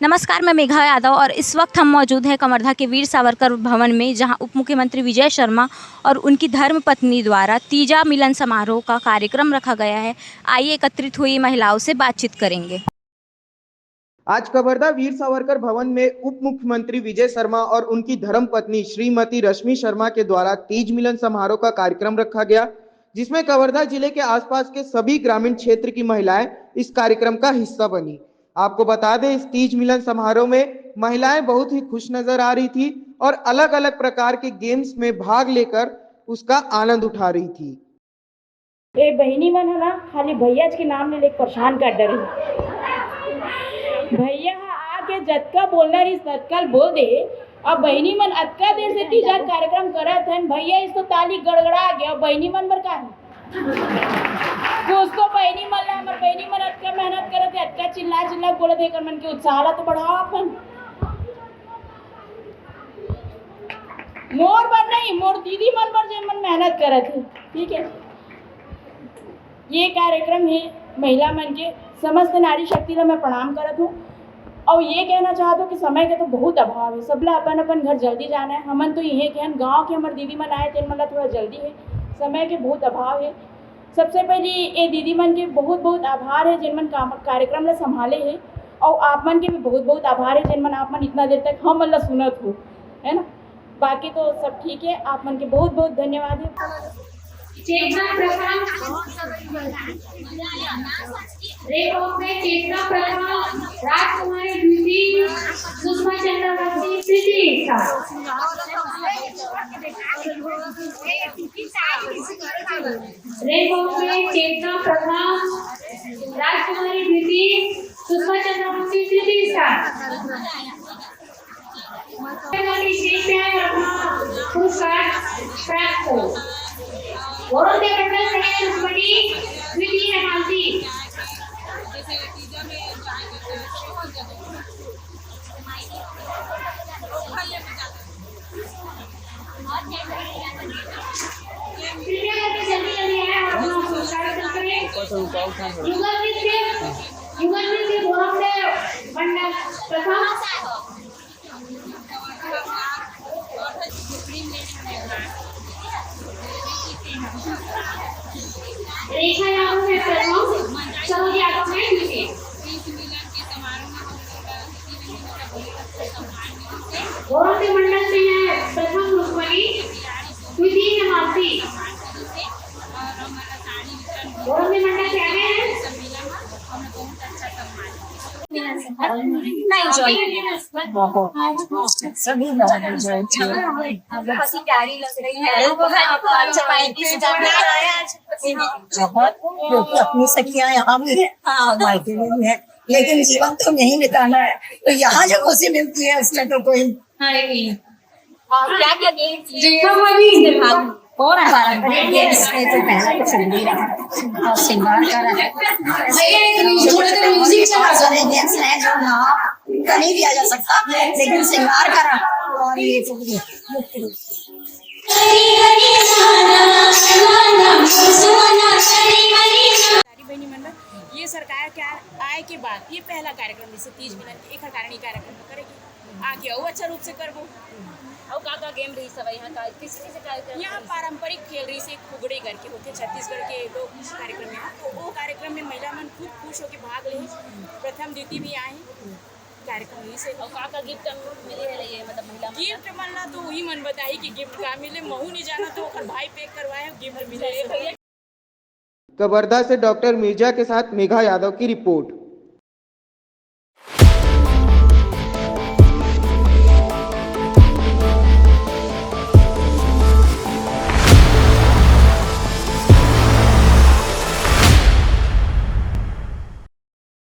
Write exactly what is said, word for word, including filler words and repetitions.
नमस्कार, मैं मेघा यादव और इस वक्त हम मौजूद हैं कवर्धा के वीर सावरकर भवन में, जहां उप मुख्यमंत्री विजय शर्मा और उनकी धर्म पत्नी द्वारा तीजा मिलन समारोह का कार्यक्रम रखा गया है। आइए, एकत्रित हुई महिलाओं से बातचीत करेंगे। आज कवर्धा वीर सावरकर भवन में उप मुख्यमंत्री विजय शर्मा और उनकी धर्म पत्नी श्रीमती रश्मि शर्मा के द्वारा तीज मिलन समारोह का कार्यक्रम रखा गया, जिसमें कवर्धा जिले के आसपास के सभी ग्रामीण क्षेत्र की महिलाएं इस कार्यक्रम का हिस्सा बनी। आपको बता दें, इस तीज मिलन समारोह में महिलाएं बहुत ही खुश नजर आ रही थी और अलग-अलग प्रकार के गेम्स में भाग लेकर उसका आनंद उठा रही थी। ए बहिनी मन ह ना खाली भैया के नाम ले लेके परेशान कर डरे। भैया ह आके जतका बोलना रही ततका बोल दे। अब बहिनी मन अतका देर से तीजा कार्यक्रम करत हन, भैया इसको ताली गड़गड़ा गया, बहिनी मन बर का है? कुछ तो बहिनी मन ला, हमर बहिनी मन अतका मेहनत करत हे, अतका चिल्ला चिल्ला बोलत हे, एकर मन के उत्साह ला तो बढ़ाओ अपन। मोर बर नहीं, मोर दीदी मन बर जेन मन मेहनत करत हे, ठीक है। ये कार्यक्रम हे महिला मन के, समस्त नारी शक्ति ला मैं प्रणाम करत हूँ। और ये कहना चाहत हूँ कि समय के तो बहुत अभाव है, सबला अपन अपन घर जल्दी जाना है। हमन तो इहे कहन, गाँव के हमर दीदी मन आए, तेन मन ला थोड़ा जल्दी है, समय के बहुत अभाव है। सबसे पहली ये दीदी मन के बहुत बहुत आभार है, जिन मन काम कार्यक्रम ला संभाले है, और आप मन के भी बहुत बहुत आभार है, जिन मन आप मन इतना देर तक हम मन ला सुनत हो, है ना। बाकी तो सब ठीक है, आप मन के बहुत बहुत धन्यवाद है। चेतना प्रथम रेप ऑफ में चेतना प्रथम, राजकुमारी द्वितीय, सुषमा चंद्रवंशी तृतीय स्थान। रेप ऑफ में चेतना प्रथम, राजकुमारी द्वितीय, सुषमा चंद्रवंशी तृतीय स्थान। पुरस्कार प्राप्त हो। गौरव देवंदर कन्या रुक्मणी द्वितीय मालती। कृपया करके जल्दी जल्दी आए और अपना पुरस्कार ग्रहण करें। युगल नृत्य, युगल नृत्य गौरव देव मंडल प्रथम। रेखा यादव है प्रथम, सरोज यादव है द्वितीय। गौरव के मंडल से है प्रथम रुक्मणी, द्वितीय है मालती। गौरव के मंडल से आगे हैं। नहीं, एंजॉय किया। बहुत, सभी लोग एंजॉय किया। बहुत प्यारी लग रही है। बहुत, क्योंकि अपनी सखियां यहाँ भी है, हाँ, मायके में भी है, लेकिन जीवन तो यहीं बिताना है, तो यहाँ जो खुशी मिलती है, उसमें तो कोई हाँ, ये। और क्या क्या गेम्स जी, इसमें भाग हो रहा है? पारंपरिक गेम्स में तो पहला तो संगीत और श्रृंगार का रहा है। भैया, एक म्यूजिक, थोड़ा सा म्यूजिक चला दो। बहुत सारे गेम्स हैं जो ना कहीं दिया जा सकता, लेकिन श्रृंगार का रहा और ये सब भी। सारी बहनी मन ला ये सरकार के आए के बाद ये पहला कार्यक्रम, जैसे तीज मिलन के, एकर कारण ये कार्यक्रम करेगी। आगे अउ अच्छा रूप से करबो। अउ का का गेम रही सब यहाँ का, किस किस कार्यक्रम यहाँ रही? पारंपरिक खेल रही से फुगड़ी करके होथे छत्तीसगढ़ के लोक कार्यक्रम यहाँ, तो वो कार्यक्रम में महिला मन खूब खुश होके भाग ले, प्रथम द्वितीय भी आए। कार्यक्रम रही से अउ का का गिफ्ट मिले है ये, मतलब महिला मन गिफ्ट मन ला तो वही मन बताही कि गिफ्ट का मिले, महू नहीं जाना तो ओकर भाई पैक करवाए हो, गिफ्ट मिले है भैया। कवर्धा से डॉक्टर मिर्जा के साथ मेघा यादव की रिपोर्ट।